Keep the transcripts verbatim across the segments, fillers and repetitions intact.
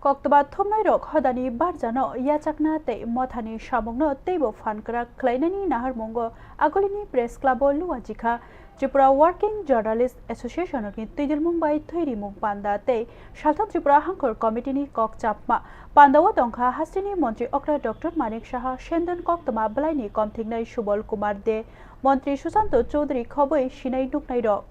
Koktwma thumnairok hodani barjano yachakna tei mothani samungno teibo phan kwrak khlainani naharmungo Agulini Press Club-o luajikha Tripura Working Journalist Association-ni twidulmung bai thwirimung panda tei Salthang Tripura Hangkhor Committee-ni kok chapma. Pandao tongkha hasteni montri okra Doctor Manik Saha, Sendon koktwma bwlaini komthingnai Subol Kumar De, montri Susanto Chowdhury khobwi sinai nuknairok.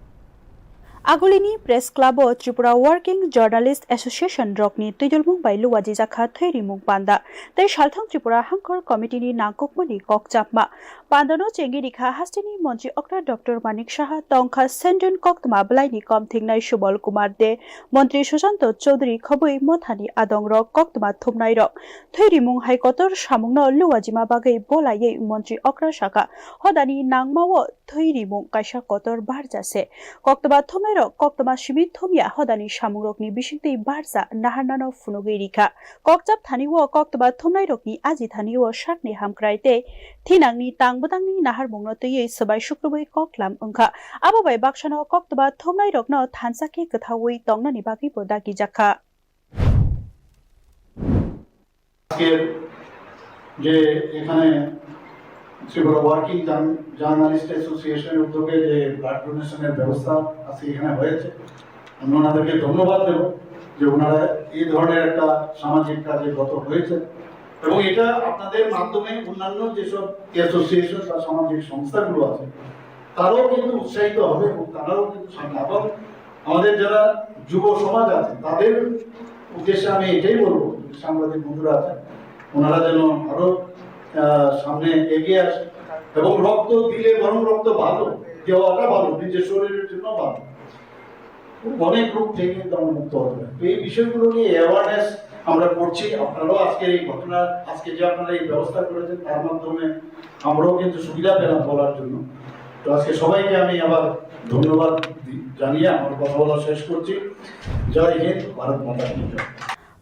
Agulini Press Club-o Tripura Working Journalist Association rokni twidulmung bai luajijakha thwirimung panda tei Salthang Tripura Hangkhor Committee-ni nangkukmani kok chapma. Pandano chengwi rikha hasteni montri okra Doctor Manik Saha, tongkha Sendon koktwma bwlaini komthingnai Subol Kumar De, montri Susanto Chowdhury khobwi mothani adongrok koktwma thumnairok. Thwirimung hai kotor samungno luajima bagwi bolaiwi montri okra saka, hodani nangmao thwirimung kaisa kotor barja se. Koktwma thumnairok koktwma simi thumya hodani samungrokni bisingtwi barja naharnano phunugwi rikha. Kokchap thani-o koktwma thumnairokni aji thani-o sakni hamkrai tei thinangni tang bwtangni naharmungno twiwi swbai sukrubwi koklam wngkha. Abo bai baksano koktwma thumnairokno thansa khe kwthaui tongnani bagwibo dagijakha. আজকের যে এখানে ত্রিপুরা ওয়ার্কিং জার্ন-, জার্নালিস্ট অ্যাসোসিয়েশনের উদ্যোগে যে ব্লাড ডোনেশনের ব্যবস্থা আজকে এখানে হয়েছে, আমি ওনাদেরকে ধন্যবাদ দেব যে ওনারা এই ধরনের একটা সামাজিক কাজে ব্রত হয়েছে এবং এটা আপনাদের মাধ্যমে অন্যান্য যেসব অ্যাসোসিয়েশন বা সামাজিক সংস্থাগুলো আছে, তারাও কিন্তু উৎসাহিত হবে এবং তারাও কিন্তু সামনে। এবং আমাদের যারা যুব সমাজ আছে, তাদের উদ্দেশ্যে আমি এটাই বলবো, সাংবাদিক বন্ধুরা আছেন, ওনারা যেন আরো, আহ, সামনে এগিয়ে আসেন। এবং রক্ত দিলে বরং রক্ত ভালো, দেওয়াটা ভালো, নিজের শরীরের জন্য ভালো। অনেক রোগ থেকে কিন্তু আমরা মুক্ত হতে পারি। তো এই বিষয়গুলো নিয়ে অ্যাওয়ারনেস আমরা করছি। আপনারাও আজকে এই ঘটনা, আজকে যে আপনারা এই ব্যবস্থা করেছেন, তার মাধ্যমে আমরাও কিন্তু সুবিধা পেলাম বলার জন্য। তো আজকে সবাইকে আমি আবার ধন্যবাদ দি-, জানিয়ে আমার কথা বলা শেষ করছি। জয় হিন্দ, ভারত মাতা কি জয়।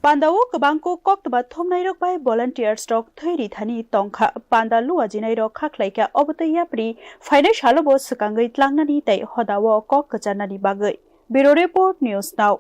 Pandao kwbangkuk koktwma thumnairok bai volunteers rok thwiri thani tongkha. Panda luajinairok khaklaikha obotwi yapri phainai salobo swkangwi tlangnani tei hodao kok kwcharnani bagwi. Bureau Report, News Now.